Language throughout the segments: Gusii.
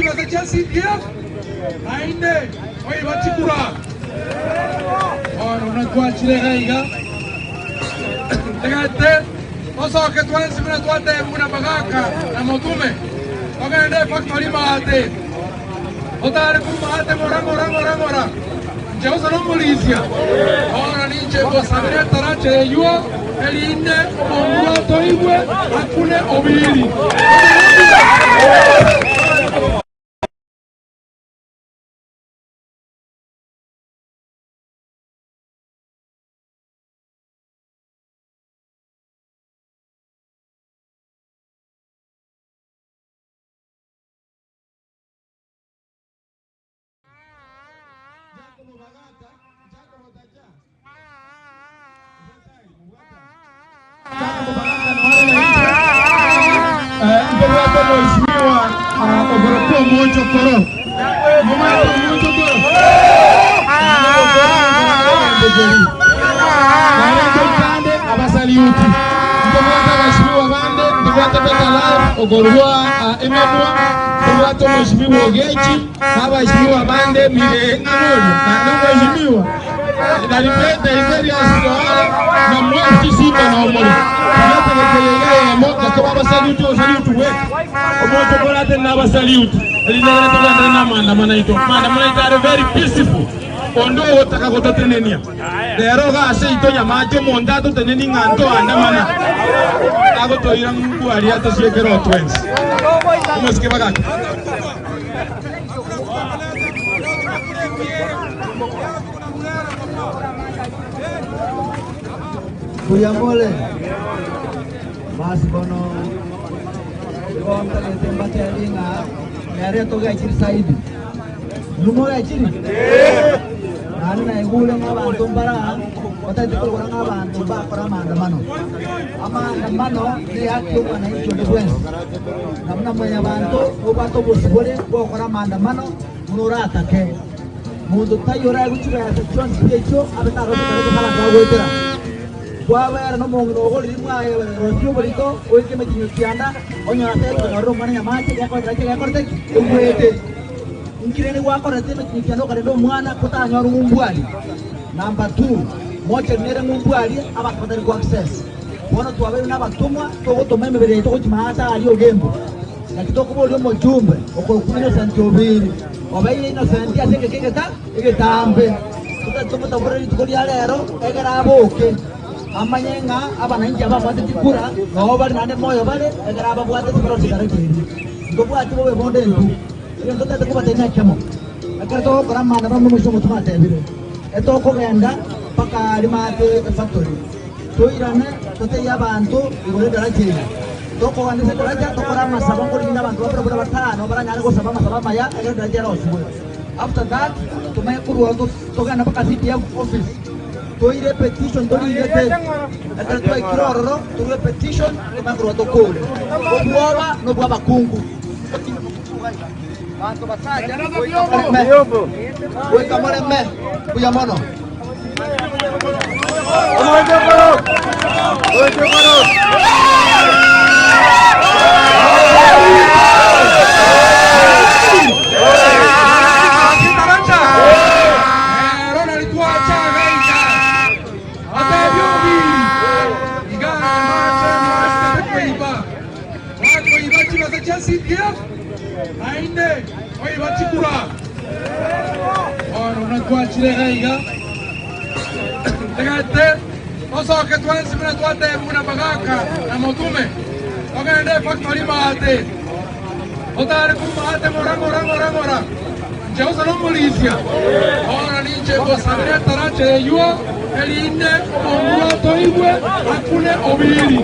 chibesa chia CDF naende oiba chikura. Bono buna twachire iga iga, ntagete tosoke twensi buna twatebigwa na Bagaka na Motume, togende efactory maate, totare korwa maate ng'ora ng'ora ng'ora ng'ora. Inche gose nomorisia, bono ninche ngosabera etaracha eyio, erinde omonguru atoigwe akune obiiri. Ntobwate omweshimiwa okorokwa omochokoro. Momanyete omochokoro? Naende gokora nkora egento keria. Naende ntoikande abasaliuti. Ntobwate abashimiwa bande, ntobwate Better Life okorwa Ememwa, ntobwate omweshimiwa Ogechi, na abashimiwa bande mire ng'ana oria, naende omweshimiwa Naribete Iberias Noare na mwensi Simba na Omori. Tigetagete yaiga eyemo gaki babasaliuti osaliuti bweka. Omonto okorate nabasaliuti erinde ekero togenderere namaandamano aito. Amaandamano aito are very peaceful. Onde ogotaka gototenenia rero iga ase ito nyamache omonto atoteneni ng'a ntoandamana agotoira ng'umbu aria atosiekere otwensi. Omosike bagaka. Mbuya more? Basi bono igo ntagete mbatebi ng'a nere togechiri saidi. Inwe mogechiri? Naende naigure ng'a abanto mbare aa batagete korora ng'a abanto mbakora amaandamano. Amaandamano neyaki y'omwananchi onde bwensi. Na buna mwanyabanto nobwate obosibore bwa gokora amaandamano buna oratake. Monto taiyo oraegwe chibesa chionsi pi echio abe taroche kare gose abanto bagoetera. Kwabera nomong'ina ogo riria mwarosie oborito goika emechinyo kianda, onyore ase ekonyorera omwana nyamache gekorete ki gekorete ki? Egwete. Inki rende gwakorete emechinyo kianda okarenda omwana kotanyora ng'umbu aria? Number two, mochenu nere ng'umbu aria abanto batari ko access. Bono twabeirwe nabatomwa togotoma emebere yaito gochia maate aria ogembo. Naki tokoboria omochumbe okorokwa Innocent Obiri, obeire Innocent ase egeka egeta egetambe, totari tomotaborere rituko ria rero, egere aboke, amanye ng'a abananchi aba babwate chikura noo bare naende moyo bare, egere ababwate ase barore chidaraja eria. Ntobwati bobe bonde intwe. Egento totagete kobatebia nekemo, ekero togokora amaandamano buna omoisia omotume atebire, etokogenda mpaka aria maate efactory, toirane totebie abanto igoro y'edaraja eye. Tokogenda ase edaraja tokore amasabo nkorinde abanto babere buna batano baranyare gosaba amasabo amaya ekero edaraja erosigwe. After that tomanye korwa ororo togende mpaka CDF office toire epetition torigete ekero twaikire ororo torue epetition tomanye korwa tokore. Obwoba nobwa abakungu. Banto basacha goika moreme, goika moreme buya mono. Ero nari twacha gaiga atebie obiri iga amache mache koiba bakoiba chibesa chia CDF naende oiba chikura bono buna twachire iga iga ntagete tosoke twensi buna twatebigwa na Bagaka na Motume togende efactory maate totare korwa maate ng'ora ng'ora ng'ora ng'ora inche gose nomorisia bono ninche ngosabera etaracha eywo erinde omonguru atoigwe akune obiiri.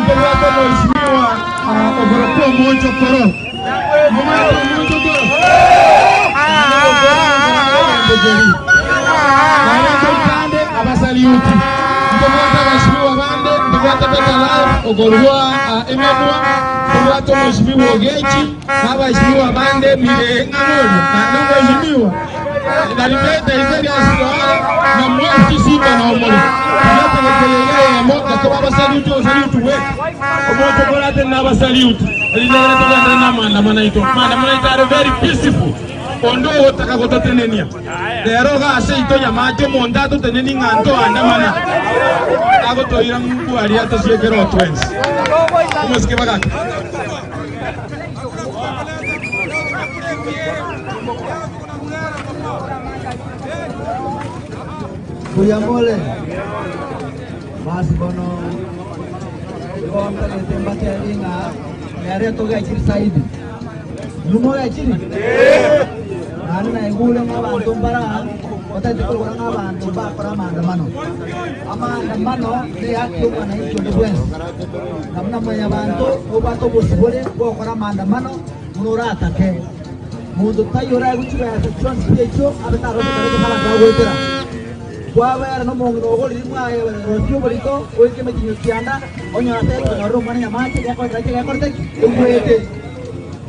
Ntobwate omweshimiwa okorokwa omochokoro. Momanyete omonchokoro? Naende gokora omogambo Naende ntoikande abasaliuti. Ntobwate abasibigwa bande, ntobwate Better Life okorua emenwa, ntobwate omosibigwa Ogechi, na abasibigwa bande mire ng'ang'e oria, naende omosibigwa Naribete ise riasirore, na mwensi chisimba na omore. Tigetagete yaiga eyemo, gaki babasaliuti obosaliuti bweka. Omonto okoratenena abasaliuti, erinde ekero togenderere namaandamano aito. Amaandamano aito are very peaceful. Onde ogotaka gototenenia rero iga ase ito nyamache omonto atoteneni ng'a ntoandamana, agotoira ng'umbu aria atosiekere oo twensi. Omosike bagaka. Mbuya more? Basi bono igo ntagete mbatebi ng'a nere togechiri saidi. Inwe mogechiri? Naende naigure ng'a abanto mbare aa batagete korokora ng'a abanto mbakore amaandamano. Amaandamano neyaki y'omwananchi onde bwensi. Na buna mwanyabanto nobwate obosibore bw'ogokora amaandamano buna oratake. Monto taiyo oraegwe chibesa chionsi pi echio abe taroche kare gose abanto bagoetera. Kwabera nomong'ina ogorire mwaye rosie oborito goika emetinyo kianda, onyora tekonyorera omwana nyamache gekorete ki gekorete ki? Egwete.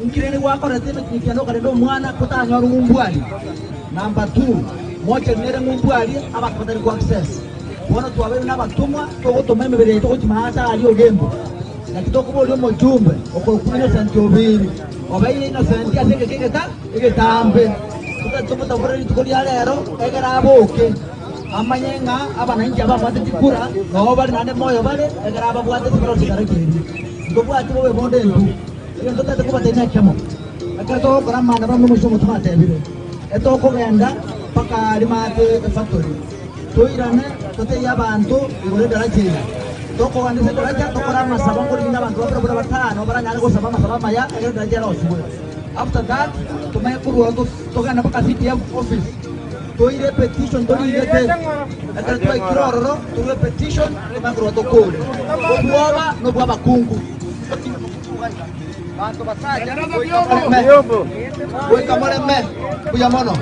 Inki rende gwakorete emetinyo kianda okarenda omwana kotanyora ng'umbu aria? Number two, mochenu nere ng'umbu aria abanto batari ko access. Bono twabeire nabatomwa togotoma emebere yaito gochia maate aria ogembo. Naki tokoboria omochumbe okorokwa Innocent Obiri, obeire Innocent ase egeka egeta egetambe. Totari tomotabore rituko ria rero egere aboke, amanye ng'a abananchi aba babwate chikura noo bare naende moyo bare egere ababwate ase barore chikara keria. Ntobwati bobe bonde intwe. Egento totagete kobatebia nekemo, ekero togokora amaandamano buna omoisia omotwe atebire, etokogenda mpaka aria maate efactory, toirane totebie abanto igoro edaracha eye. Tokogenda ase edaracha tokore amasabo nkoriginya abanto babere buna batano baranyare gosaba amasabo amaya ekero edaracha erosigwe. After that tomanye korwa ororo togende mpaka CDF office toire epetition torigete, ekero twaikire ororo torue epetition tomanye korwa tokore. Obwoba nobwa abakungu. Banto basacha goika moreme, goika moreme mbuya mono.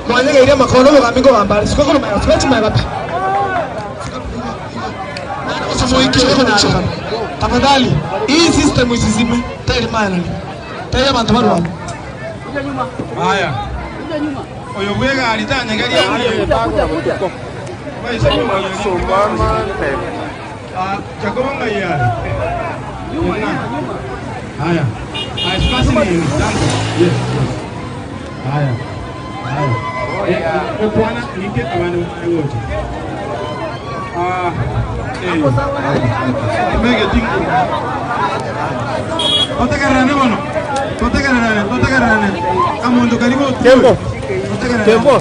Mwanyegeire amakono obogambi nkogamba are, siko korwa magega, siko chimagega pi. Tafadhali, hii system isizime, teri maenani, teri abanto barwane. Haya. Oyo bw'egari tanyegeria Jacobo ng'ai are? Haya. Haya, sipasi nini? Thank you. Yes, yes. Haya. Haya. Okwana nike abande bamanye gocha. Ah, eh. Emegeti Totegererane bono. Totegererane, totegererane. Amonto kari gotwe. Totegererane.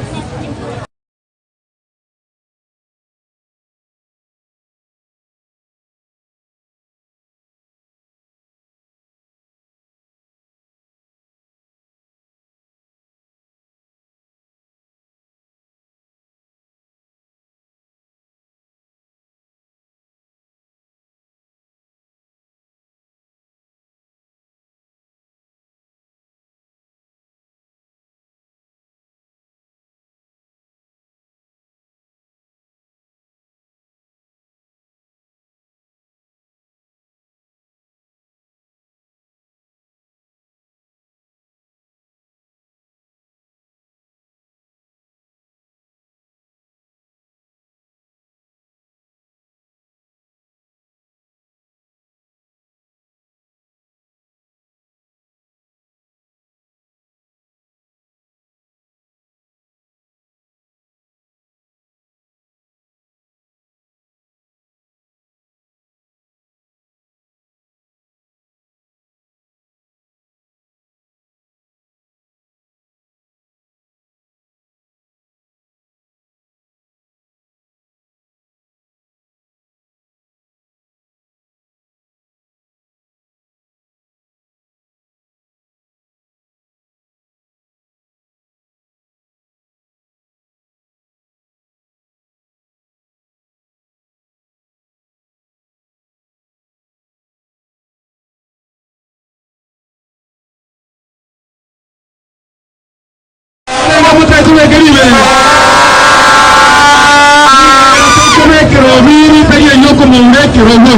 Tokobekera obiri tari erio okomoura ekerogo,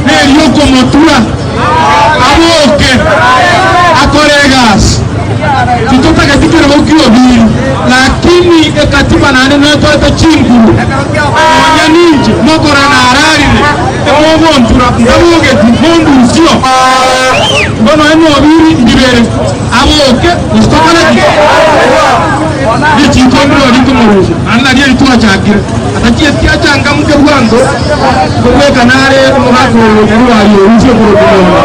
nerio okomotura aboke akore egasi. Titotageti kerogo kia obiri, lakini ekatiba naende netoete chinguru nonya ninche mokora nararire emogontura ntabogeti mondusio bono ime obiri ndibere aboke gose tokore ki? Richiko ndiro rikomorusia naende nario eri twachakire atachieti achangamuke bwango kobweka nare omogaka oyo Nyarwari orusie okorokwa mono.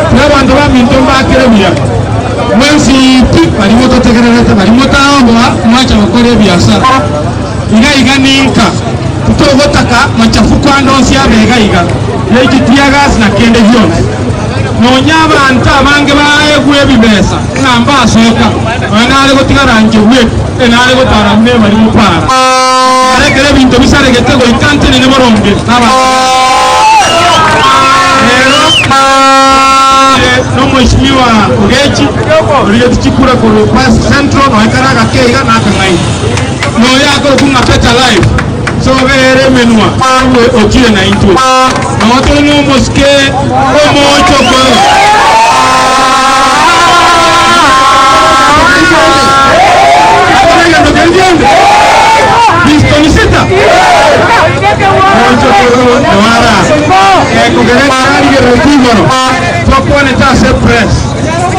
Tiga abanto baminto mbakere buya mwensi pi baria mototegererete baria motaoboa mwacha gokora ebiasara iga iga ninka titogotaka machafuko ande onsi abe iga iga ne chitear gas na kende gionsi. Nonya abanto abange baegwe ebibesa ng'a mbasoka, nonya nare gotigara inche bweka, e nare gotara buna ebari mopara. Ekero ekero ebinto bisaregete goika ntenene boronge nabanto Rero ere nomoisimigwa Ogechi, origetie chikura korwa West Central, nonya kare agake iga nakang'aini. Noyo akorokwa ng'a Better Life. Sobe ere emenwa abwe ochire naintwe. Nao tore nomosike omoochokoro. Akore egento keria kende? Pistoni sita? Moochokoro noara ekogera ekarigereretie igoro twakwanete ase press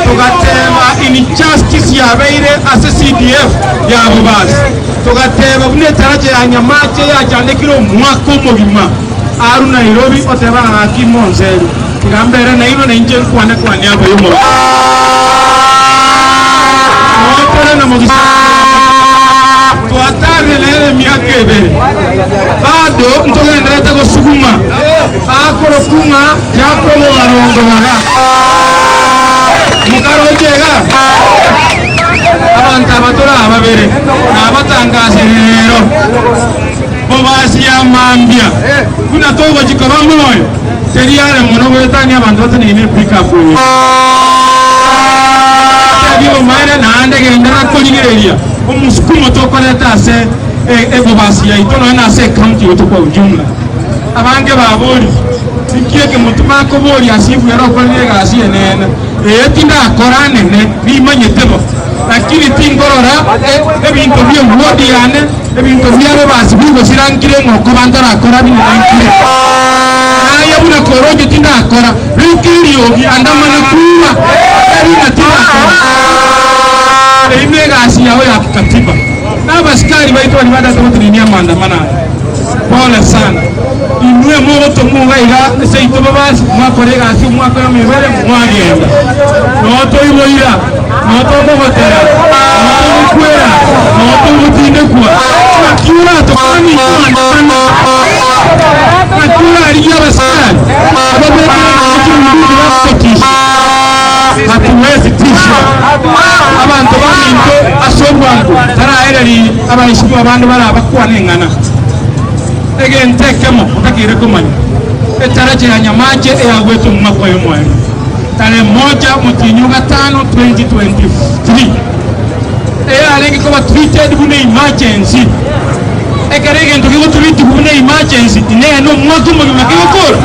togateba injustice yabeire ase CDF ya Bobasi. Togateba buna etaracha ya Nyamache yachandekire omwaka omogima aru Nairobi oteba ng'a gaki monserie, tiga mbere nainwe na inche nkwane kwane abaye omorwoti. Noe tore na mogisa twatarire nere emiaka ebere, bado ntogendererete gosuguma akorokwa ng'a Jacobo Barongo Baga. Mokaroche iga. babere nabatangasire rero bobasi ya mambia buna togochi koba moyo teri are mono goetania abanto bateneine epick up eye. Tebia obomaene naende genderera korigereria omosukumo tokoreta ase ebobasi yaito nonya na ase ecounty yaito kwa ujumla. Abange baborie, Inki eke motome akoboria ase ibu ere okorire egasi enene? Ee, tindakora nene, nimanyete bo, lakini tinkorora ebinto bi'ewodi yane, ebinto bi'ababasi bigosirankire ng'a okoba ntarakora binene nkire. Aye buna koroche tindakora, rika eriogi, andamana kura, tari ng'a tindakora. Eyio negasi yao ya kikatiba. Na abasikari baito baria badate gotenenia amaandamano aya. Pole sana. Inwe mogotomwa iga iga seito babasi, mwakora egasi omwaka oyomo ebere, mwagenda. Noo toiboira, noo tokogotera, noo togokwera, noo togotindekwa. Naki oratokwanie maandamano? Naki orarigie abasikari ababekire nonya chibunduki bagototisha? Hatuwezi tishwa. Abanto baminto ase obwango taraererie abaesigwa abande barabakwane eng'ana. Egento ekemo otakeire komanya, etaracha ya Nyamache eyagwete omwaka oyo omoerio, tarehe moja omotienyi o gatano 2023, eyarenge koba treated buna emergency. Ekero egento kegotubitigwa buna emergency, inee nomwaka omogima kegokora?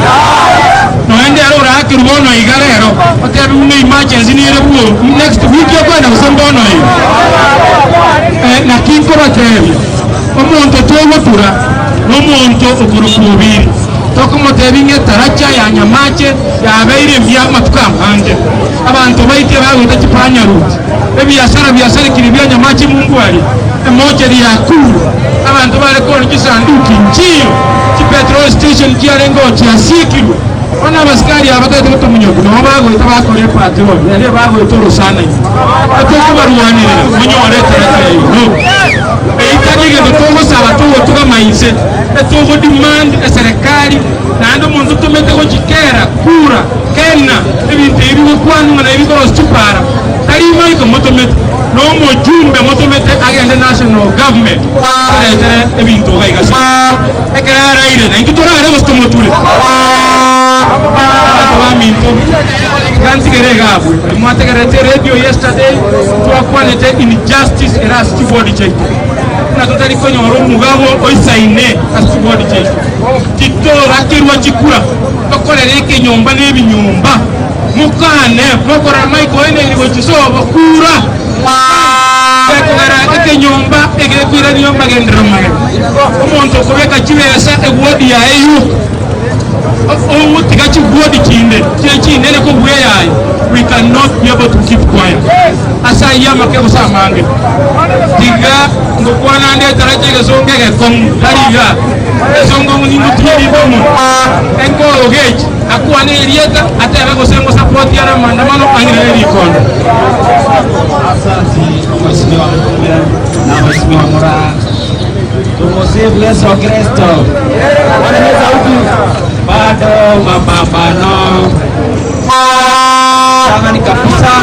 Nonya ndero orakerwe bono iga rero, otebe buna emergency nere bwo next week okoenda gose mbono iga. Naki nkobatebia, omonto togotura nomonto okorokwa Obiri, tokomotebia ng'a etaracha ya Nyamache yabeire mbuya amatuko amange. Abanto baito ebagoeta chipanya route, ebiasara biasarekire bia Nyamache mumbu aria, emocheri ya Kuru, abanto bare koonia chisanduki nchiyo, chipetrol station chiarenge oo chiasiekirwe. Bono abasikari aba batagete gotomonyokia nabo bagoeta bakora epatrol eria bagoeta orosana ime. Etokobarwanerera monyore etaracha yaino. Eyio tari egento togosaba togotugama inse, etogodemand eserekari naende omonto otomete gochia kera kura kena ebinto ebi bigokwanwa ng'a nabi bikorosia chipara tari Michael motomete na omojumbe motomete agende national government toretere ebinto iga iga ase ekero araire na intwe torare gose tomoture. Abanto baminto tiga ntigere iga abwe baria mwategererete eradio yesterday twakwanete injustice ere ase chiward chiaito buna totari konyora omogabo oisaine ase chiward chiaito titorakerwa chikura tokorere ekenyomba na ebinyomba mokane mokorora Michael oeneirie gochia sobo kura gekogera ekenyomba egekoirania amagenderero mageni. Omonto okobeka chibesa ewodi yaye yoka ogotiga chiwodi chinde chire chinene kobua eyaye, we cannot be able to keep quiet. Ase ayio amake gose amange, tiga ngokwana nde etaracha egesongo egekong'u tari igaa, egesongo ningotiga rinde omonto enkorogechi akwane erieta atebe gose ngosapoti are amaandamano ang'irere rikondo. Asante Mheshimiwa Mjumbe na Mheshimiwa Moraa. Tumusifu Yesu Kristo. Bado mapambano. Tangani kabisa.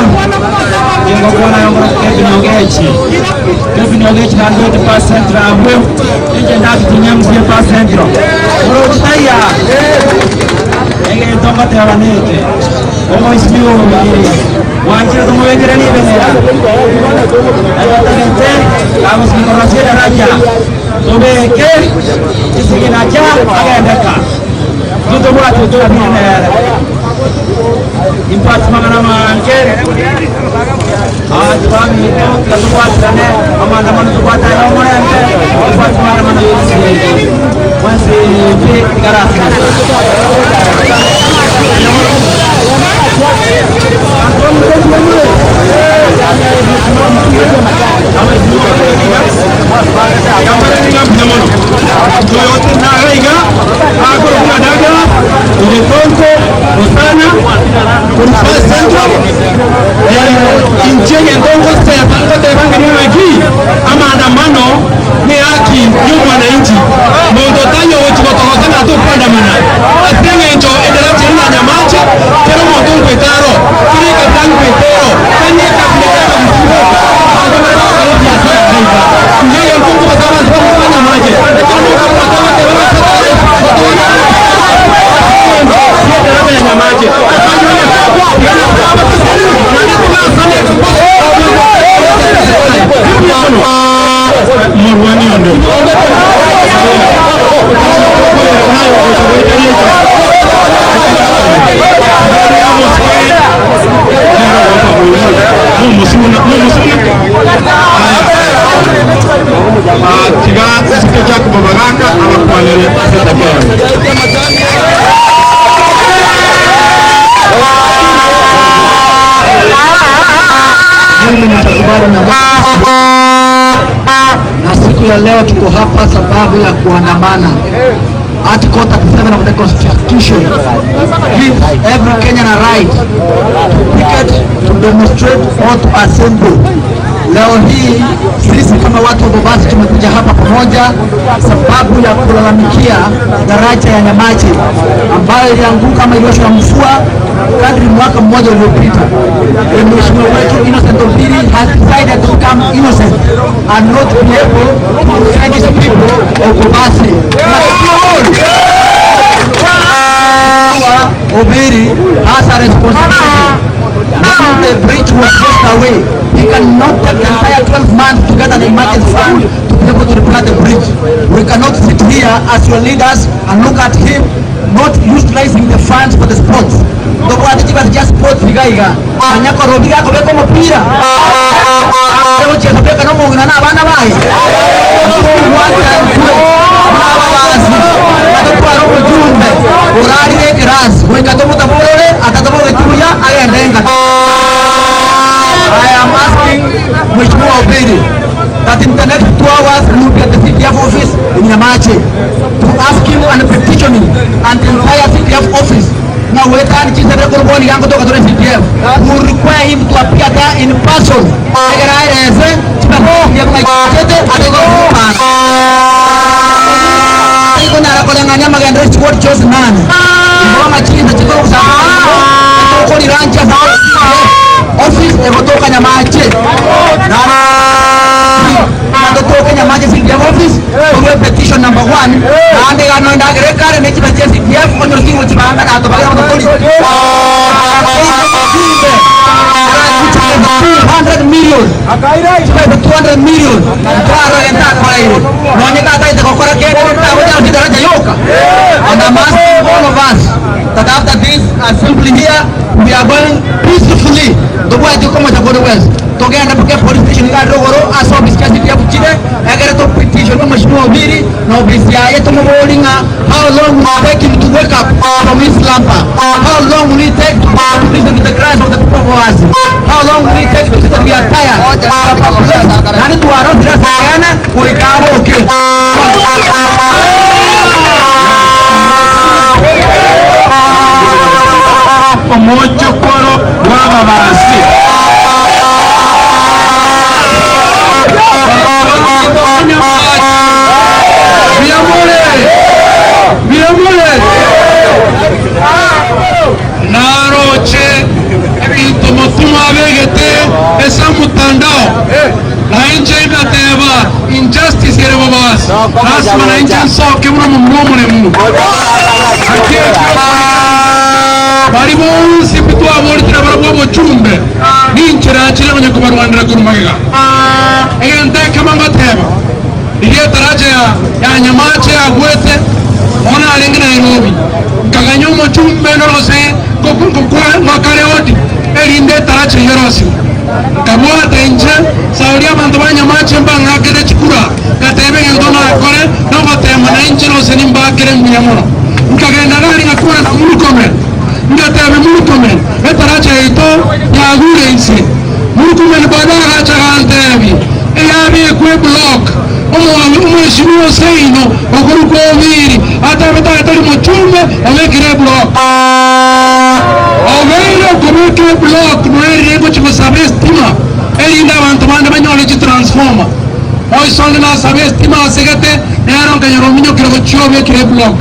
Ningokwana yongora Kevin Ogechi. Kevin Ogechi na 20% rabwe. Inche ndatinya msie percent. Orochitaya. Egento ngoteba neke. Omoisimiwa omobiri. Mwanchire tomobekere ribenera. Ayotagete agosingorosia edaraja. Tobeke chisiginacha agendeka. Titobwati otorabire nere. Impati mang'ana amange. Abanto baminto tiga tobwaterane amaandamano tobwate aya omorembe, tobwate maandamano y'ense mwensi pi igare ase Nyasae. Inche egento ngoseba ngoteba ng'a ning'aki amaandamano ne haki y'omwananchi. Monto taiyo ogochi gotogoka ng'a tokoandamana ase eng'encho edaraja eri ya Nyamache kera omonto nkoeta aro, kera ekabira nkoeta ero, tari ekabira ya abagusii boka, abanto bare bagokora ebiasara. Momosuna, momosuna. Aya. Ah, tiga esike Jacob Bagaka abakwanere ase etakera. Na siku ya leo tuko hapa sababu ya kuandamana. Article 37 of the Constitution gives every Kenyan a right to picket, to demonstrate or to assemble. Leo hii sisi kama watu wa Bobasi tumekuja hapa pamoja sababu ya kulalamikia daraja ya Nyamache ambayo ilianguka ama ilioshwa na mvua kadri mwaka mmoja uliopita. Mheshimiwa wetu Innocent Obiri has decided to become innocent and not be able to defend his people of Bobasi. Obiri has a responsibility. Now the bridge was washed away. He cannot take the entire 12 months to get an emergency fund to be able to repair the bridge. We cannot sit here as your leaders and look at him not utilizing the funds for the sports. Ndobwate chibesa chia sports iga iga. Manya korobi gakobeka omopira. Egochia kobeka nomong'ina na abana baye. Batotware omojumbe orarire ekerasi goika tomotaborore atatabogetie buya agende enka. I am asking Mheshimiwa Obiri that in the next 2 hours we will be at the CDF office in Nyamache to ask him and petition him and the entire CDF office. Now wetani chisere koroboni yango toka tore CDF. We will require him to appear there in person. Egera erese chibako chete atego ikonyara koreng'ania amagendo echiwodi chionsi nane igo amachinda chikorogosaokorirancia office egotoka Nyamache natotoke Nyamache CDF office torwe petition number one naende gano ndagere kare nechiba chia CDF onyore chingo chibanga natobagira matokori 200 million chibaise 200 million twaro entakoreire nonye tataite gokora kende tagochara daraja yoka. And I'm asking all of us that after this assembly here we are going peacefully tobwati komocha kore west togenda pake police station iga rogoro ase office chia CDF chire egere to petition no Mheshimiwa Obiri na office yaye tumubori ng'a how long will it take him to wake up from his slumber? How long will it take to listen to the cries of the people of Oasi? How long will it take to see that we are tired? Nani tuwarotira sayana kuikaboke. Omochokoro bw'ababasi. Biamule! Biamule! Naroche ebinto motuma abegete esa mutandao na inche igateba injustice ere babasi lazima na inche nsoke muno mumuromure bari bonsi bitwaboritira barabwo obochumbe ninchera nchire onye kobarwanira korumagega egento ekemo ngoteba riria etaracha ya Nyamache yagwete ona arenge Nairobi nkaganya omochumbe norose ngokare odi erinde etaracha yorosiwa kabwate inche sauri abanto ba Nyamache mbang'akere chikura gatebe egento nakore nogotema na inche rose nimbakere mbuya mono nkagenda gari ngakwana na Murkomen ngatebe Murkomen etaracha yaito yagure inse Murkomen baadaye agacha gantebi eyabekwe block omweshimiwa Seino okorukwa Obiri atebete atari mochumbe obekire block obeire okobeka eblock noerire gochigosaba estima erinde abanto bande banyore chitransformer oisonde nasaba estima asegete nero nkanyora ominyokere gochia obekire eblock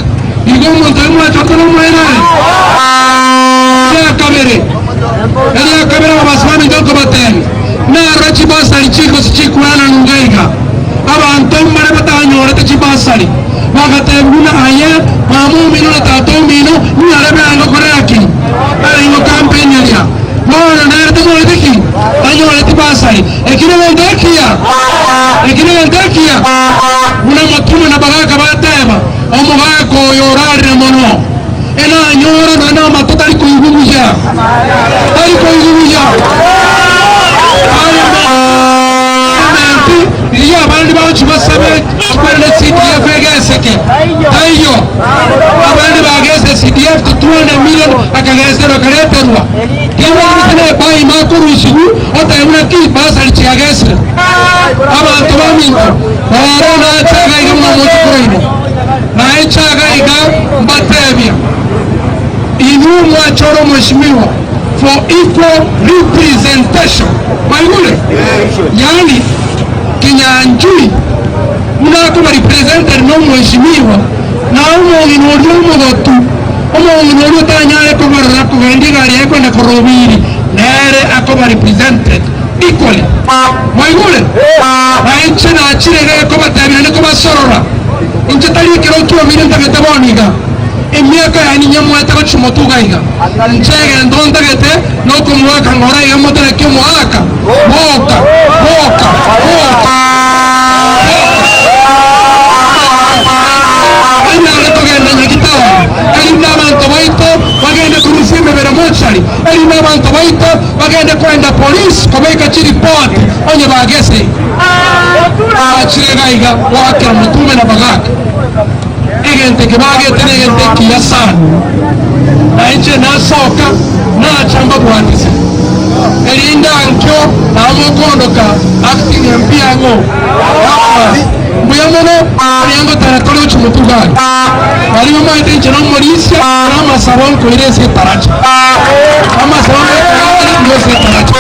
igo omonto oyo mwachote nomwenere eria kabere eria kabere abasimami ntokobatebi naro chibasari chikosi chikwana nungaiga abantu mbare batanyorete chibasari bagateba buna aye mama omino na tata omino niarebe angokorera ki aringo campaign eria bono nere tanyorete ki tanyorete basari ekero gento ekiya ekero gento ekiya buna motume na bagaka bateba omogaka oyo orarire mono enanyora nana amato tari koigubuya tari koigubuya. Agoreterwa. Kebwate nepaima akorusigwa otebe buna ki basari chiagesire. Abanto baminto, rero nache iga iga buna omochie oino, naeche iga iga mbatebia, inwe mwachore omweshimiwa for equal representation. Mwaigure? Yaani Kinyanjui buna akoba represented nomweshimiwa, na omong'ina oria omogotu, omong'ina oria otanyare kobarora kogendia egari yaye kogenda korora oboiri, nere akoba represented equally. Mwaigure? Na inche nachire iga kobatebia naende kobasorora, inche tari ekero okiomire ntagete bono iga, emiaka yaye ninyemwete gochia motwe iga iga. Inche egento ntagete nokomoaka ng'ora iga motareki omoaka, boka, boka, boka. Anyare kogenda Nyagitari, erinde abanto baito bagende korusia emebere mochari, erinde abanto baito bagende koenda polisi kobeka chiripoti onye bageseire. Bachire iga iga goakera motume na bagaka. Egento eke bagete negento ekiya sana, na inche nasoka nacha mbabwatise, erinde ankio nao mokoondoka acting MP ang'o. Mbuya mono aria ngotara tore gochia motugo aria. Baria bamaete inche nomorisia na amasabo nkoira ase etaracha. Amasabo nkoira nigo ase etaracha.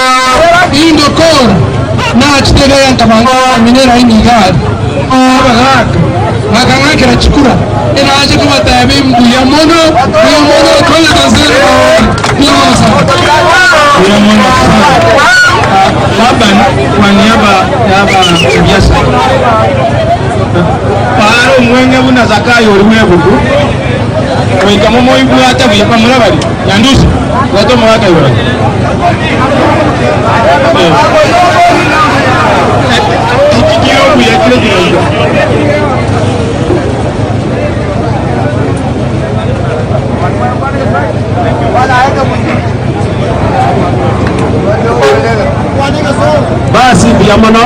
Ingokora nachete iga yankabanga amina eraini iga aria. Abagaaka bakang'akera chikura, enache kobatebia mbuya mono, mbuya mono, twende Tanzania mbuya mono sana. Mbuya mono sana. Laban kwa niaba ya ababiasara Paara omwenge buna Zakayo oria bw'ebuku, goika momoibwate buya bamura baria, Nyandusi, bwata omogaka igoro aye. Eki kire obuya kire kire iga. Basi mbuya mono,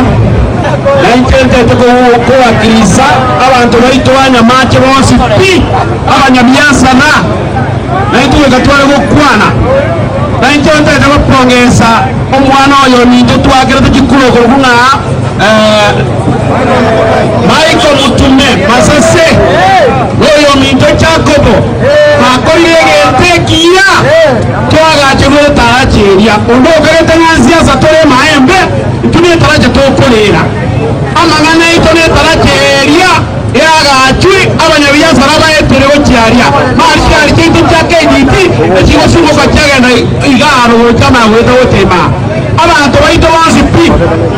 na inche ntete kowakilisa abanto baito ba Nyamache bonsi pi, abanyabiasara, na intwe goika tware gokwana. Na inche ntete gopongesa omwana oyo ominto twakerete chikura okorokwa ng'a Michael Mutume Masase, na oyo ominto Jacobo, bakorire egento ekiya. Twagacherwe etaracha eria. Onde okagete ng'a nsiasa tore emaembe, intwe netaracha tokoreera. Amang'ana aito netaracha eria eagachwe abanyabiasara baetere gochia aria. Mari chigari chiaito chia KDT echigosungoka chiagenda iga aro gocha amaya goeta gocha imaa. Abanto baito bonsi pi,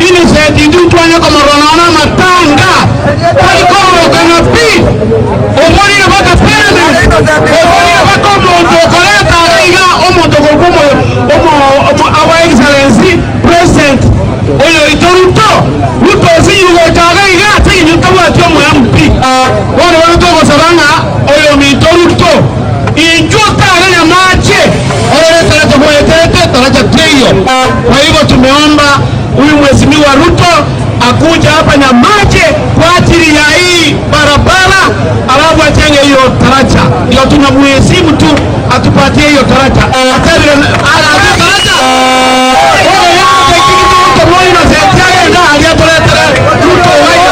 Innocent intwe ntwanye komorora nonya namatanga, tari kororokana pi. Oborire baka parliament, oborire baka omonto okoreta iga iga omonto okorokwa omo omo omo our excellency president oyo oito Ruto, Ruto osinyirwe gocha iga iga ase eng'encho tabwati omo MP. Bono bono togosaba ng'a oyominto Ruto inchuo otare nyamache orore taracha gweterete taracha teiyo. Kwa hivyo tumeomba huyu mheshimiwa Ruto akuja hapa Nyamache kwa ajili ya hii barabara, alafu ajenge hiyo taracha. Ndio tunamuheshimu tu, atupatie hiyo taracha. Atebire arache taracha oyo yake kitu Ruto moi Innocent agenda aria turetere Ruto waire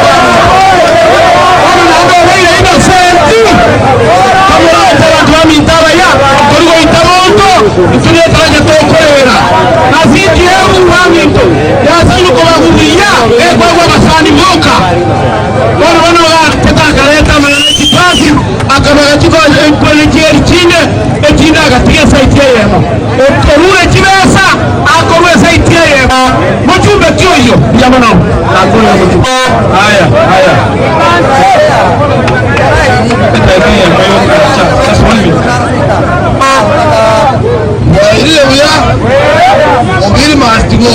bono naende obeire Innocent tomorete abanto baminto abaya tori goita monto intwe netaracha tokorera na CDF baminto yasairwe kobaguria ekwegwa abasani boka bono bono gatete akareta amang'ana echipasi akabaga chikore chieri chinde echinde agatiga esaiti eyemo okorure chibesa akorwa esaiti eyemo mochumbe ki oyio mbuya mono nakorire mochumbe. Haya, haya. Dakika eyemo yokoracha. Just one minute. Mwairire buya, Omiri must go.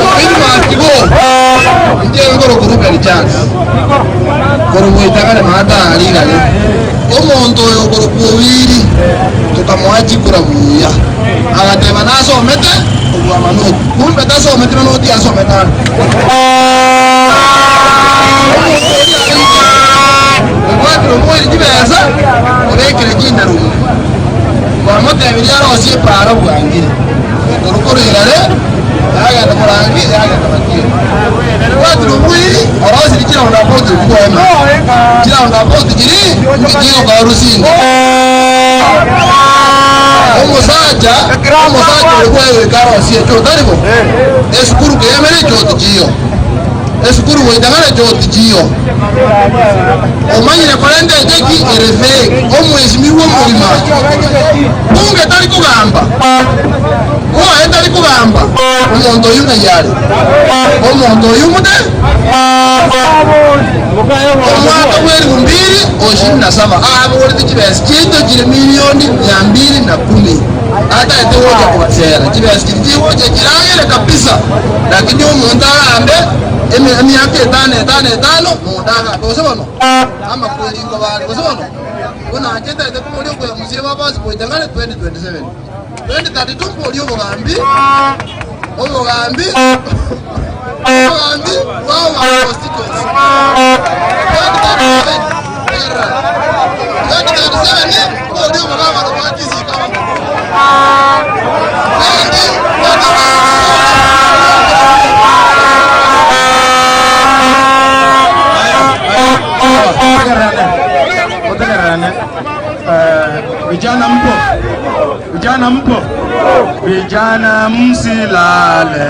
Omiri must go. Inche nkorokwa Reuben Charles. Korwa goitagare maata aa rigare. Omonto oyo okorokwa Owiri tokamoa chikura buya. Agateba nasomete kobua manoti. Kumbe tasometi manoti asomete ande. Omonto oria areite obwatire omoiri chibesa obekire chindarumu. Namotebirie arosie epaara bwangire, ekorwa korwa Igare yagenda Morangi yagenda Matieno. Bwatire obwiri orosirie chiroundabout bwoema, chiroundabout chiri chigokora Rusinga. Omosacha omosacha oria bwaye goika arosie echoo tari bo? Esukuru keyemere echoo tichiyo. Esukuru goita ng'ana echoo tichiyo. Omanyire korenta echeki ere fake, omwesimigwa omogima. Bunge tari kogamba, mwaye tari kogamba, omonto oyio ng'ai are? Omonto oyio mote? Omwaka bw'elifu mbili o ishirini na saba abogorete chibesa chiaito chire milioni mia mbili na kumi atagete gocha kobasera. Chibesa chiria chigocha chiragere kabisa, lakini omonto agambe emiaka etano etano etano, monto agambe. Gose bono? Amakweri nkobare. Gose bono? Buna inche ntagete koboria okoyamusia ba passport ng'are 2027. 2032 mborie obogambi, obogambi, obogambi bwa Omagwa constituency. 2037 tegerera. 2037 mborie obogabana bwa Kisii County. 2037 Otegererane. Vijana mpo? Vijana mpo? Vijana msilale.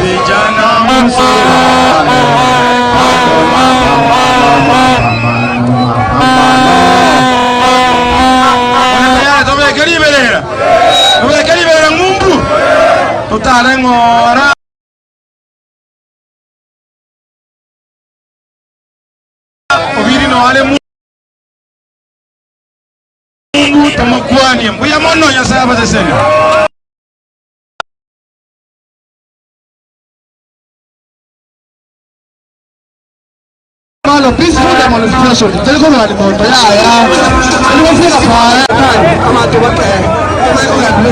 Vijana msilale. Tobeke riberera. Tobeke riberera ng'umbu. Totare ng'ora. Obiri noare Mungu tomokwanie. Mbuya mono Nyasaye abasesenie. Malo peaceful demonstration teri korwani monto yaya teri gosieka para abanto bake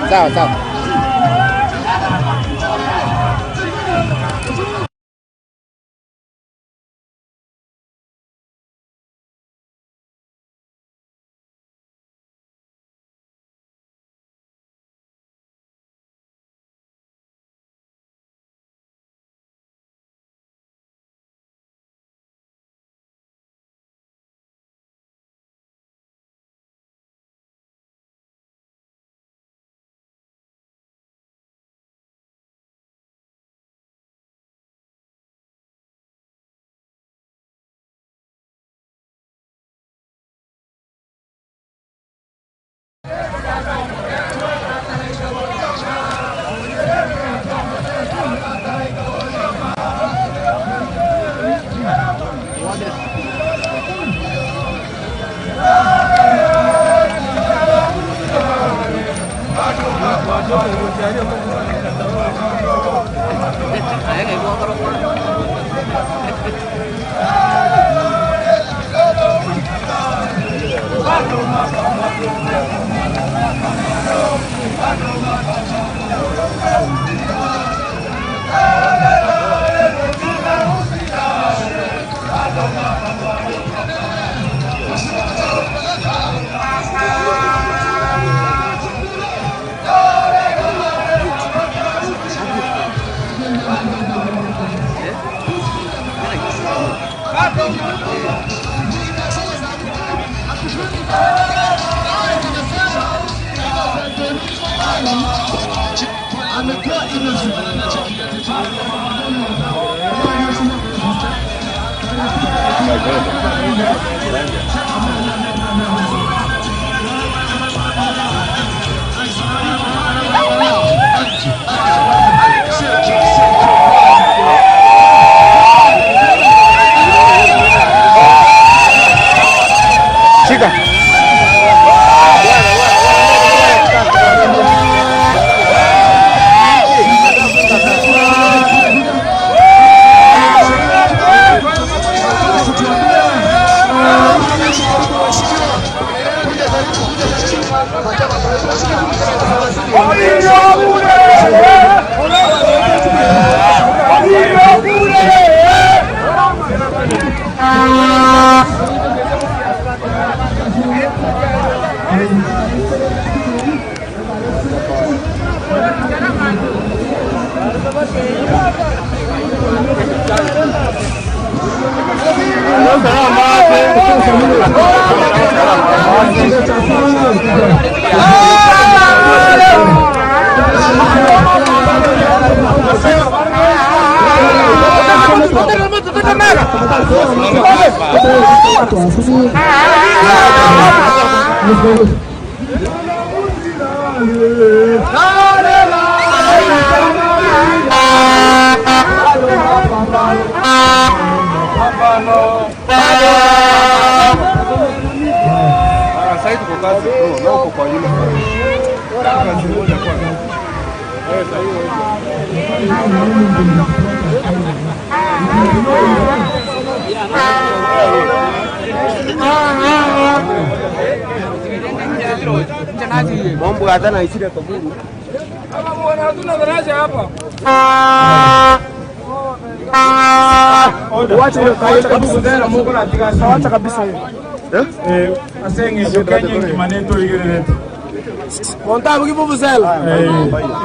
Sawa sawa.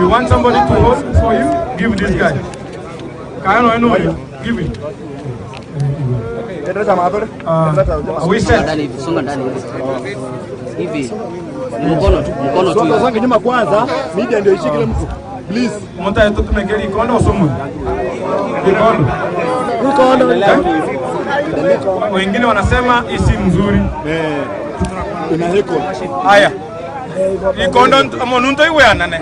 You want somebody to hold for you? Give this guy. Kayano eno give it. Are we set? Ndani hivi, songa ndani hivi. Hivi. Mkono tu, mkono tu. Songa nyuma kwanza, media ndio ishike kila mtu. Please. Monta yetu tumekeri ikondo osomwe. Ikondo. Eh? Wengine wanasema hii si mzuri. Ina heko. Haya. Ikondo omonunto igwanane.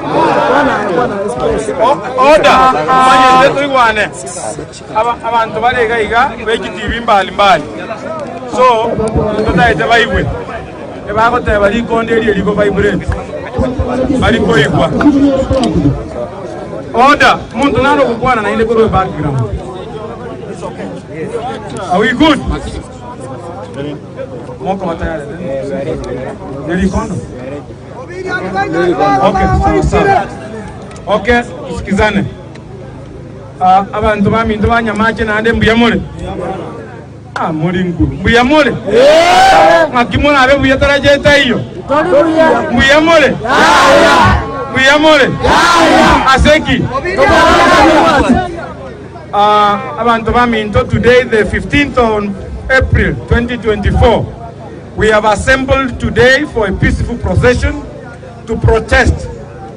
Order. Manyete tuigwane. Aba abantu barega iga beki TV mbali mbali. So tutaete baigwe. Ebagoteba rikondo erio riko vibrate. Bari koigwa. Order. Muntu naro gukwana naende korwa background. Are we good? Moko tayari. Nilikondo. Okay, sawa sawa. Okay, tusikizane. Ah, abantu baminto banyamache nande mbuya more. Ah, muri nkuru. Mbuya more. Ng'aki morabe buya tarajeta iyo. Mbuya more. Mbuya more. Aseki. Abantu baminto, today the 15th of April 2024, we have assembled today for a peaceful procession to protest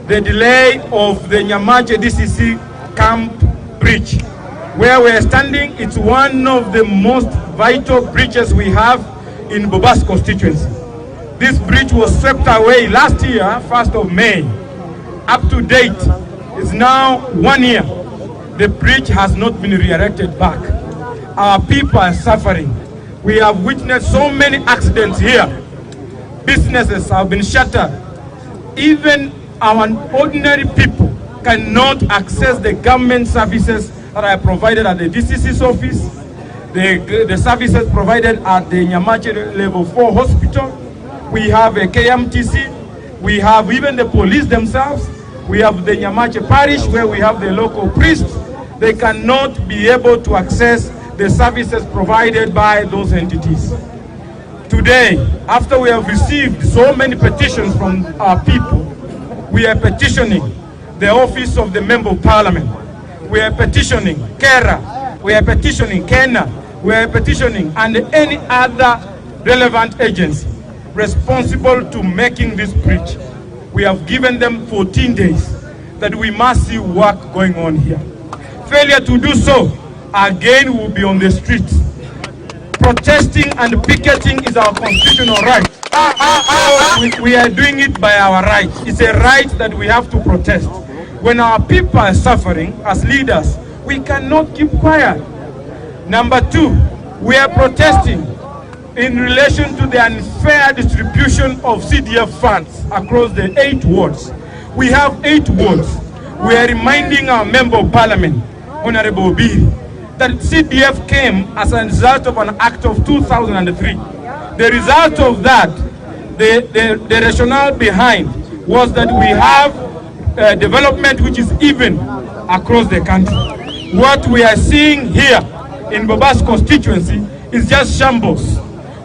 the delay of the Nyamache DCC camp bridge. Where we are standing, it's one of the most vital bridges we have in Bobas constituency. This bridge was swept away last year, 1st of May. Up to date, it's now 1 year. The bridge has not been re-erected back. Our people are suffering. We have witnessed so many accidents here. Businesses have been shuttered. Even our ordinary people cannot access the government services that are provided at the DCC's office, the services provided at the Nyamache Level 4 Hospital. We have a KMTC. We have even the police themselves. We have the Nyamache Parish where we have the local priests. They cannot be able to access the services provided by those entities. Today, after we have received so many petitions from our people, we are petitioning the office of the Member of Parliament. We are petitioning KERA. We are petitioning KENA. We are petitioning and any other relevant agency responsible to making this bridge. We have given them 14 days that we must see work going on here. Failure to do so, again we will be on the streets. Protesting and picketing is our constitutional right. So we are doing it by our right. It's a right that we have to protest. When our people are suffering as leaders, we cannot keep quiet. Number two, we are protesting in relation to the unfair distribution of CDF funds across the 8 wards. We have 8 wards. We are reminding our member of parliament, Honorable Obiri, that CDF came as a result of an act of 2003. The result of that, the rationale behind was that we have development which is even across the country. What we are seeing here in Bobasi constituency is just shambles.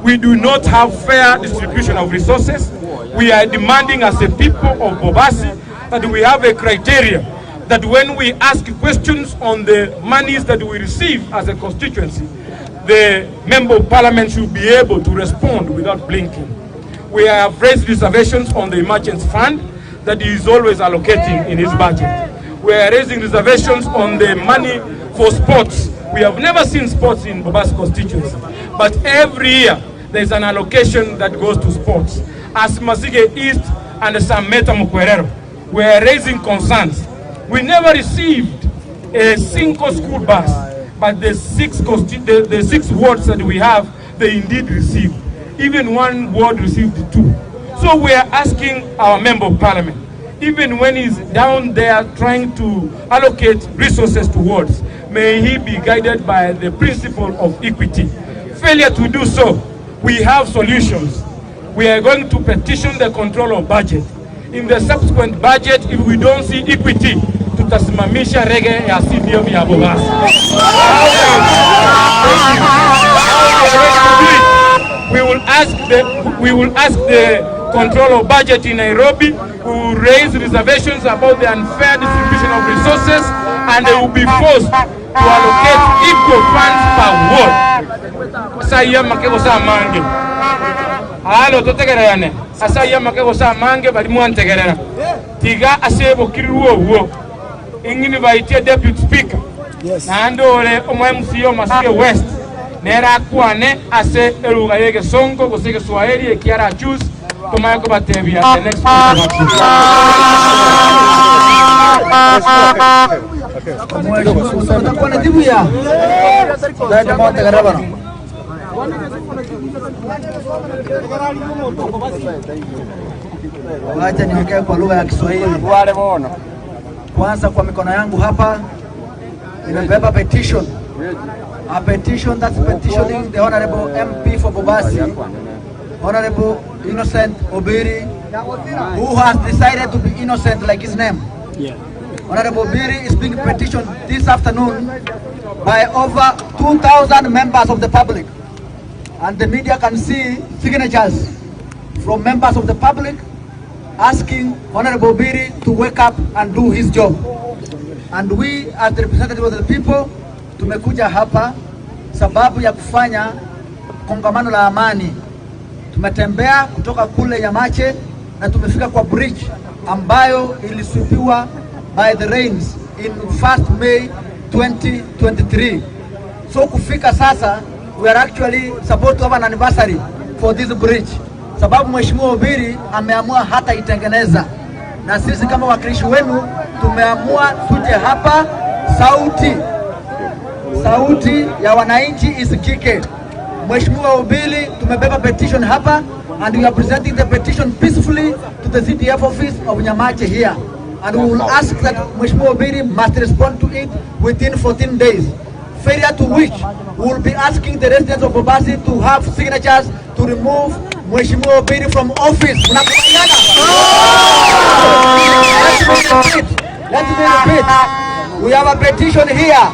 We do not have fair distribution of resources. We are demanding as a people of Bobasi that we have a criteria that when we ask questions on the monies that we receive as a constituency, the member of parliament should be able to respond without blinking. We have raised reservations on the emergency fund that he is always allocating in his budget. We are raising reservations on the money for sports. We have never seen sports in Bobasi constituency, but every year there is an allocation that goes to sports. As Masige East and Sameta Mukwerero, we are raising concerns. We never received a single school bus, but the six wards that we have, they indeed received. Even one ward received two. So we are asking our member of parliament, even when he's down there trying to allocate resources to wards, may he be guided by the principle of equity. Failure to do so, we have solutions. We are going to petition the control of budget. In the subsequent budget, if we don't see equity, tutasimamisha rege ya CDF ya Bobasi. We will ask the control of budget in Nairobi. We will raise reservations about the unfair distribution of resources, and they will be forced to allocate equal funds per ward. Asaiya make gose amange. Alo totegererane. Asaiya make gose amange bari mwantegerera. Tiga ase obokirirwe obwo ing'inivaitie deputy speaker naende ore omo MCA o Masige West nere akwane ase eruga y'egesongo gose egeswahili eki ara choose tomanye kobatebia the next point of action. Otakwana tibuya. Wacha niongee kwa lugha ya Kiswahili. Kwanza kwa mikono yangu hapa nimebeba petition. A petition that's petitioning the Honorable MP for Bobasi, Honorable Innocent Obiri, who has decided to be innocent like his name. Honorable Obiri is being petitioned this afternoon by over 2,000 members of the public. And the media can see signatures from members of the public asking Honorable Obiri to wake up and do his job. And we as the representative of the people tumekuja hapa sababu ya kufanya kongamano la amani. Tumetembea kutoka kule Nyamache na tumefika kwa bridge ambayo ilisweepiwa by the rains in 1st May 2023. So kufika sasa we are actually supposed to have an anniversary for this bridge, sababu Mheshimiwa Obiri ameamua hata itengeneza, na sisi kama wakilishi wenu tumeamua tuje hapa, sauti ya wananchi isikike. Mheshimiwa Obiri, tumebeba petition hapa and we are presenting the petition peacefully to the CDF office of Nyamache here and we will ask that Mheshimiwa Obiri must respond to it within 14 days. Failure to which we will be asking the residents of Bobasi to have signatures to remove Mheshimiwa Obiri from office. Mnakubaliana? Let me repeat. Let me repeat. We have a petition here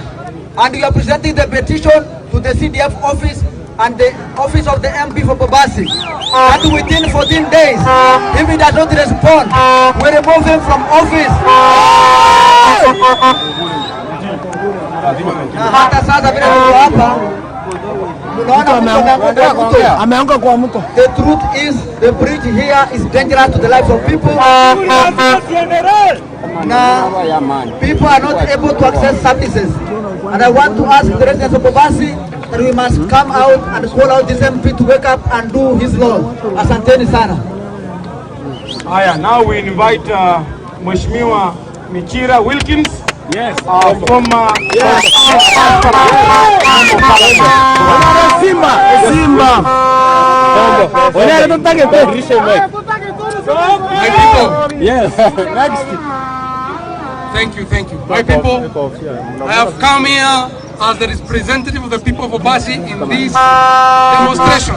and we are presenting the petition to the CDF office and the office of the MP for Bobasi. That within 14 days, if he does not respond, we remove him from office. Na hata sasa vile tuko hapa, mnaona mtu ameanguka kwa mto. Ameanguka kwa mto. The truth is the bridge here is dangerous to the lives of people. Na people are not able to access services. And I want to ask the residents of Bobasi that we must come out and call out this MP to wake up and do his role. Asanteni sana. Haya, now we invite Mheshimiwa Michira Wilkins. Yes. Our former yes. Simba. Simba. My people. Yes. Next. Thank you, thank you. My people, I have come here as the representative of the people of Obasi in this demonstration.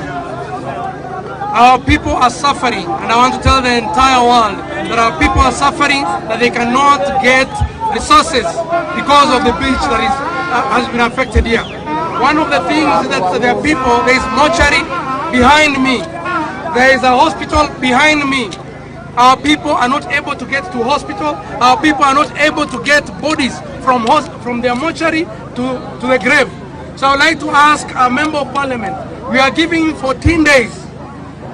Our people are suffering, and I want to tell the entire world that our people are suffering, that they cannot get resources because of the beach that is has been affected here. One of the things that there are people, there is mortuary behind me. There is a hospital behind me. Our people are not able to get to hospital. Our people are not able to get bodies from their mortuary to the grave. So I would like to ask our member of parliament, we are giving 14 days.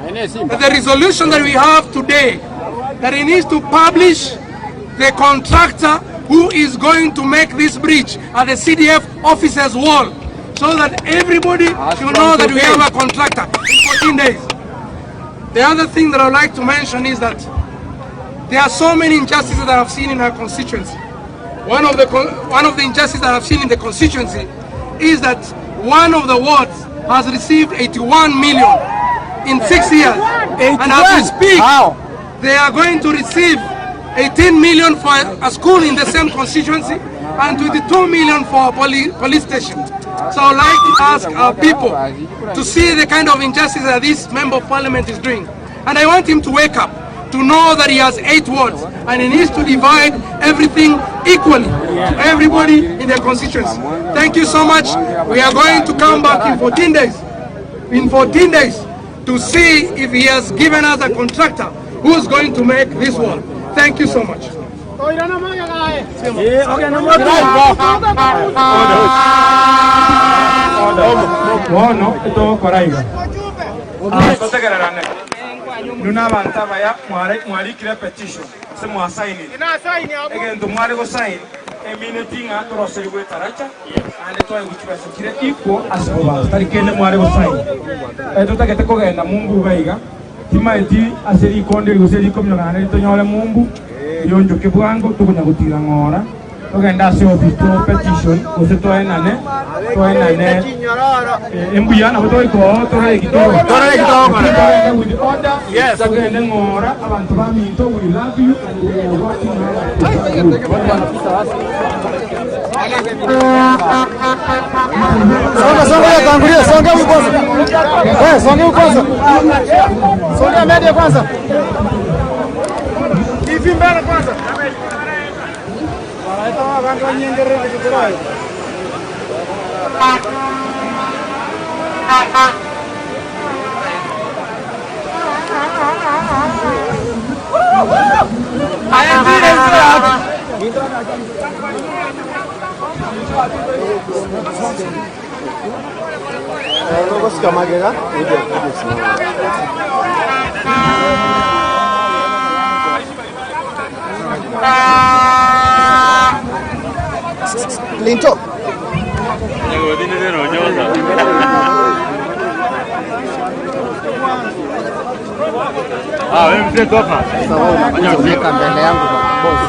That the resolution that we have today, that he needs to publish the contractor who is going to make this bridge at the CDF officer's wall, so that everybody should know that we have a contractor in 14 days. The other thing that I would like to mention is that there are so many injustices that I've seen in our constituency. One of the injustices that I've seen in the constituency is that one of the wards has received 81 million in 6 years. And as we speak, How? they are going to receive 18 million for a school in the same constituency and 22 million for a police station. So I'd like to ask our people to see the kind of injustice that this member of parliament is doing. And I want him to wake up, to know that he has 8 wards and he needs to divide everything equally to everybody in their constituency. Thank you so much. We are going to come back in 14 days. In 14 days to see if he has given us a contractor who is going to make this wall. Thank you so much. Bono etogokora iga. Totegererane. Inwe abanto abaya mwarikire petition ase mwasainire. Egento mware gosaini emineti ng'a toroserigwe etaracha naende twaigwa chibesa chire equal ase bobansi. Tari kende mware gosaini. Totagete kogenda mumbu iga iga. Timaeti ase rikonde gose rikomioka naende ritonyore mumbu. Rionchoke bwango tokonya gotira ng'ora. Togenda ase office to petition gose toenane toenane embuya nabo toikoa torore kitoko Torore kitoko. Togende with order. Yes. Togende ng'ora abantu ba minto, we love you and we are working hard. Songa, songa ya tangulia, songa huyu kwanza. Wewe songa huyu kwanza. Songa media kwanza. Hivi mbele kwanza. Wanaita abantu wanyengere kikurai. Linto. Mbele yangu boss.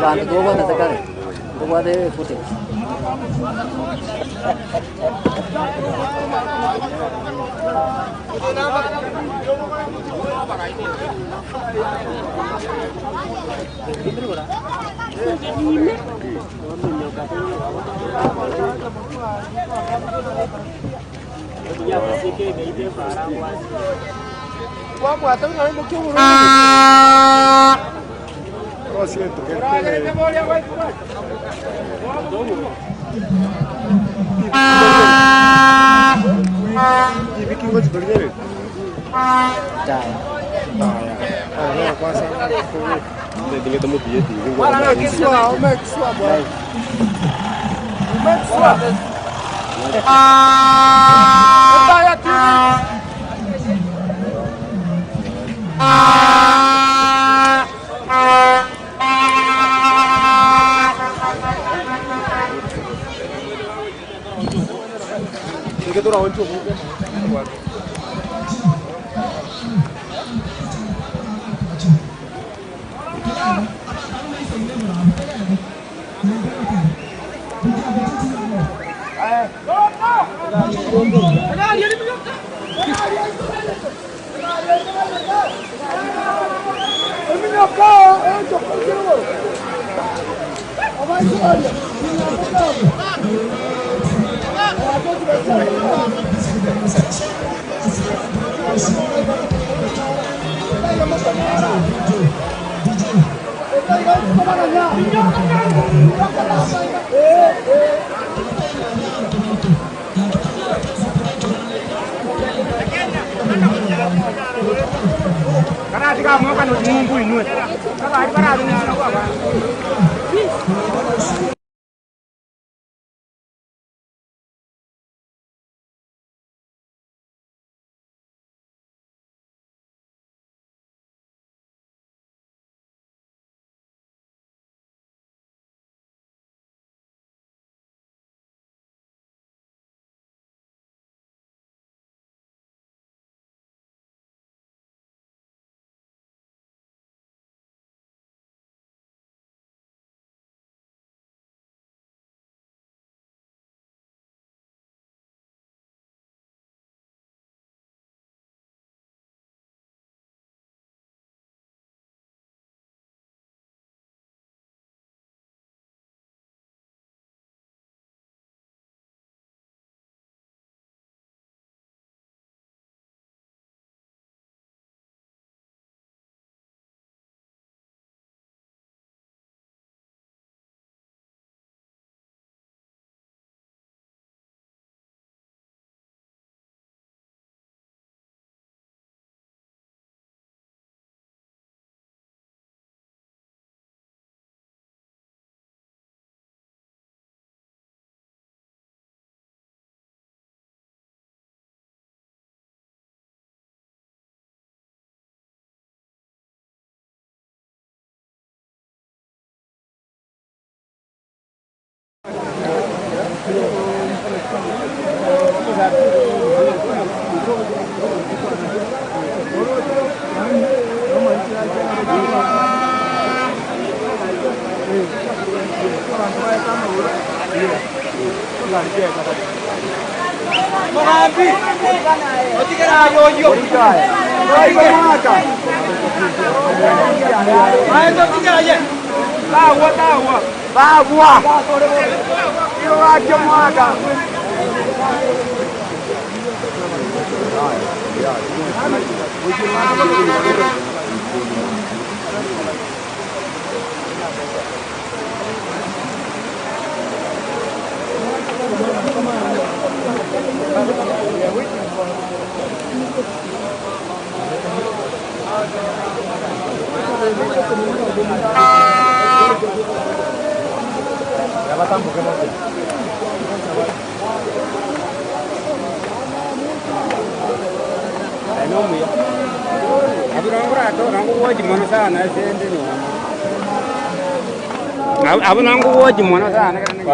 Banto tobwatete kare, ntobwate footage.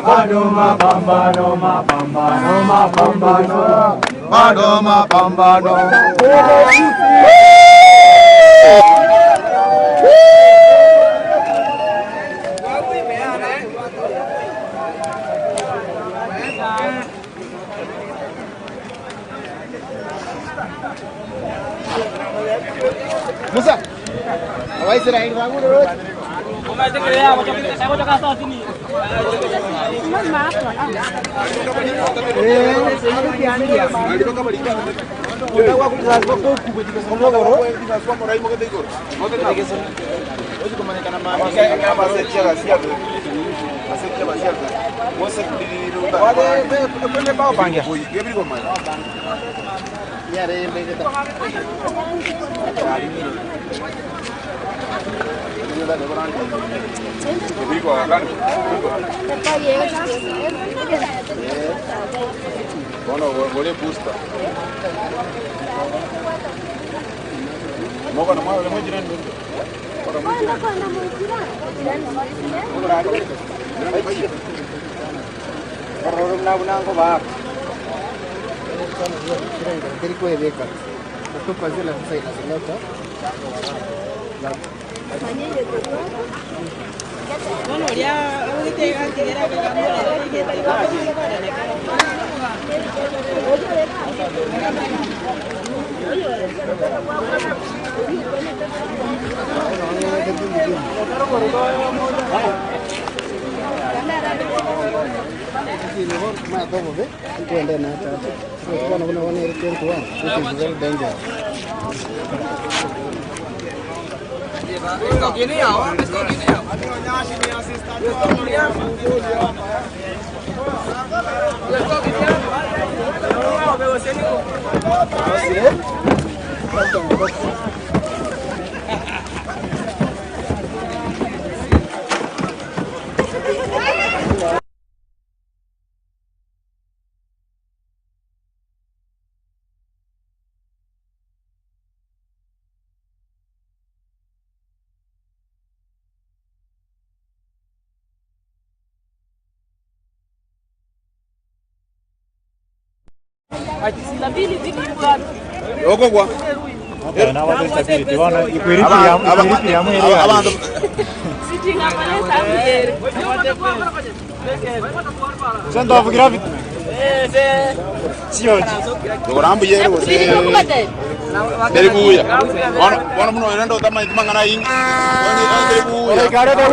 Bado mapambano, mapambano, mapambano, bado mapambano.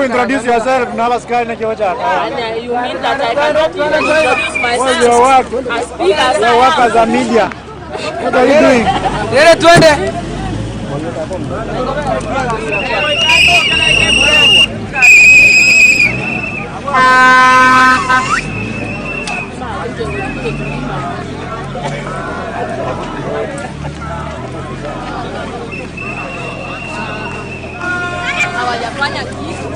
Introduce yourself n'abasikari n'ekyokyaka. You mean that I cannot even introduce myself? What's your work? I speak as Your I work am. as a media. What are you doing? Lele twende. Hawajafanya kitu.